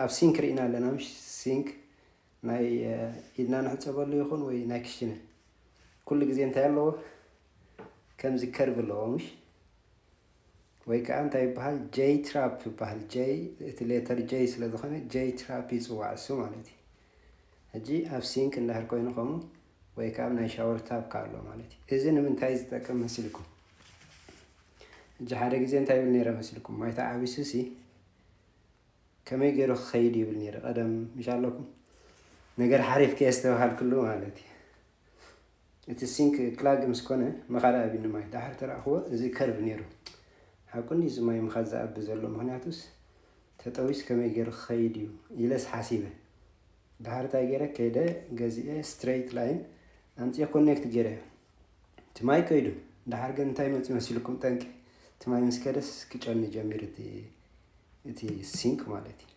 ኣብ ሲንክ ርኢና ኣለና ምሽ? ሲንክ ናይ ኢድና ንሕፀበሉ ይኹን ወይ ናይ ክሽነ ኩሉ ግዜ እንታይ ኣለዎ? ከምዚ ከርቭ ኣለዎ ምሽ? ወይ ከዓ እንታይ ይበሃል? ጀይ ትራፕ ይበሃል። ጀይ እቲ ሌተር ጀይ ስለ ዝኾነ ጀይ ትራፕ ይፅዋዕ እሱ ማለት እዩ። ሕጂ ኣብ ሲንክ እንዳህር ኮይኑ ከምኡ ወይ ከዓ ናይ ሻወር ታፕ ኣሎ ማለት እዩ። እዚ ንምንታይ ዝጠቅም መሲልኩም? ሕጂ ሓደ ግዜ እንታይ ይብል ነይረ መሲልኩም? ማይታ ዓቢሱ ሲ ከመይ ገይሩ ክኸይድ ይብል ነይረ ቀደም ምሽ ኣለኩም? ነገር ሓሪፍ ከየስተብሃልክሉ ማለት እዩ። እቲ ሲንክ ክላግ ምስ ኮነ መኻዳ ኣቢኒ ማይ ዳሕር ተረእኽዎ እዚ ከርቭ ነይሩ። ሓቁኒ እዚ ማይ ምኻድ ዝኣቢ ዘሎ ምክንያቱስ ተጠዊስ ከመይ ገይሩ ክኸይድ እዩ ኢለስ ሓሲበ። ዳሕር እንታይ ገይረ ከይደ ገዚኤ ስትሬት ላይን ኣምፅኤ ኮኔክት ገይረ እቲ ማይ ከይዱ። ዳሕር ግን እንታይ መፅ መሲልኩም ጠንቂ? እቲ ማይ ምስ ከደስ ክጨኒ ጀሚር እቲ ሲንክ ማለት እዩ።